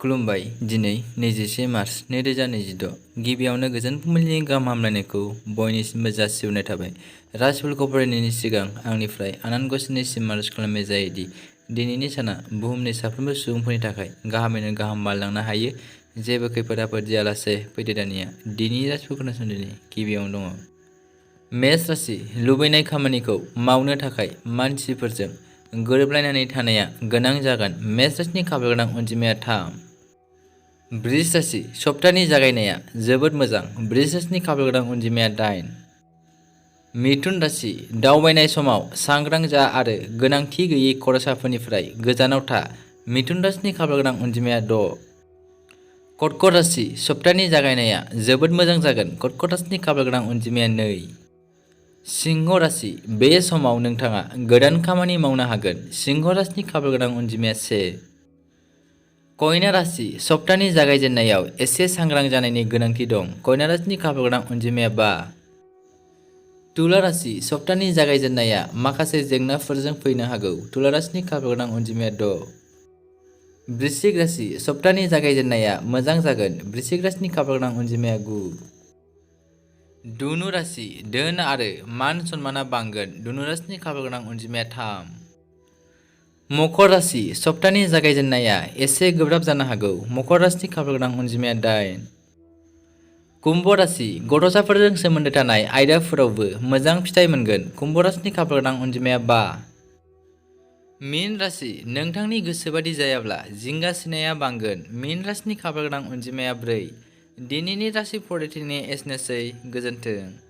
खुलुमबाय। दिनै 21 मार्च 2026 गिबियावनो गोजोन फुंबिलिनि गाहाम हामलायनायखौ बयनिसिमबो जासिहरनाय थाबाय। राशिफोरखौ फरायनायनि सिगां आंनिफ्राय आनान गसाइनिसिम आरज खालामनाय जायोदि दिनैनि साना बुहुमनि साफ्रोमबो सुबुंफोरनि थाखाय गाहामैनो गाहाम बारलांनो हायो। जेबो खैफोद आफोद जायालासे फैदो दानिया दिनैनि राशिफोर खोनासंनायनि गिबियावनो दङ। मेष राशि, लुबैनाय खामानिखौ मावनो थाखाय मानसिफोरजों गोरोबलायनानै थानाया गोनां जागोन। मेष राशिनि खाफाल गोनां अनजिमाया 3। बृष राशि, सप्तानि जागायनाया जोबोद मोजां। बृष राशिनि खाफाल गोनां अनजिमाया 8। मिथुन राशि, दावबायनाय समाव सांग्रां जा आरो गोनांथि गैयै खरसाफोरनिफ्राय गोजानाव था। मिथुन राशिनि खाफाल गोनां अनजिमाया 6। कर्कट राशि, सप्तानि जागायनाया जोबोद मोजां जागोन। कर्कट राशिनि खाफाल गोनां अनजिमाया 2। सिंह राशि, बे समाव नोंथाङा गोदान खामानि मावनो हागोन। सिंह राशिनि खाफाल गोनां अनजिमाया 1। कन्या राशि, सप्तानि जागायजेननायाव एसे सांग्रां जानायनि गोनांथि दं। कन्या राशिनि खाफाल गोनां अनजिमाया 5। तुला राशि, सप्तानि जागायजेननाया माखासे जेंनाफोरजों फैनो हागौ। तुला राशिनि खाफाल गोनां अनजिमाया 6। वृश्चिक राशि, सप्तानि जागायजेननाया मोजां जागोन। वृश्चिक राशिनि खाफाल गोनां अनजिमाया 9। धनु राशि, धोन आरो मान सन्माना बांगोन। धनु राशिनि खाफाल गोनां अनजिमाया 3। मकर राशि, सप्तानि जागायजेननाया एसे गोब्राब जानो हागौ। मकर राशिनि खाफाल गोनां अनजिमाया 8। कुम्भ राशि, गथ'साफोरजों सोमोन्दो थानाय आयदाफोरावबो मोजां फिथाइ मोनगोन। कुम्भ राशिनि खाफाल गोनां अनजिमाया 5। मीन राशि, नोंथांनि गोसोबादि जायाब्ला जिंगासिनाया बांगोन। मीन राशिनि खाफाल गोनां अनजिमाया 4। दिनैनि राशि फरायथिनाया एसेनोसै। गोजोन्थों।